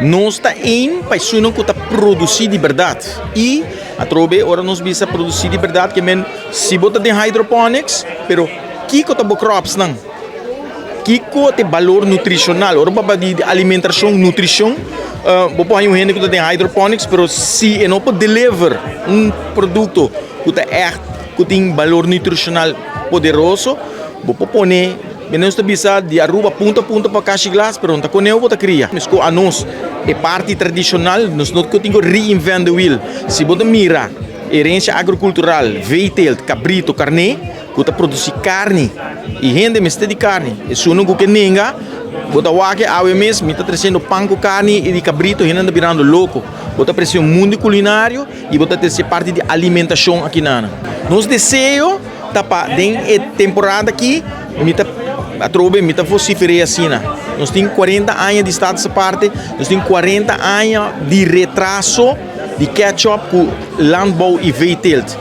Nos ta aim pa esunnan cu ta produci di berdad. Y atrobe ora nos bisa produci di berdad ke men si bo ta den hydroponics, pero kico ta bo crops nan? Kico ta e balor nutricional? Ora bo papia di alimentacion, nutricion, bo por haña un hende cu ta den hydroponics, pero si e no por deliver un producto cu ta echt, cu tin balor nutricional poderoso, bo por pone. Nos ta bisa di Aruba punto a punto pa Kashi Glas, pero no ta coneu bo ta cria. Mesco anos e parti tradicional, nos no tin cu reinvent the wheel. Si bo ta mira herencia agrocultural, veeteelt, cabrito, carne, cu ta produci carni y hende mester di carni. Esun cu ke nenga, bo ta wak awe mes, mi ta treciendo pan cu carni y di cabrito, hende ta birando loco. Bo ta aprecia un mundo culinario y bo ta trece parti di alimentacion aki nan. Nos deseo ta pa den e temporada aki, mi ta atrobe mi ta vocifer'é asina. Nos tin 40 aña di Status Aparte, nos tin 40 aña di retraso di catch up cu landbouw y veeteelt.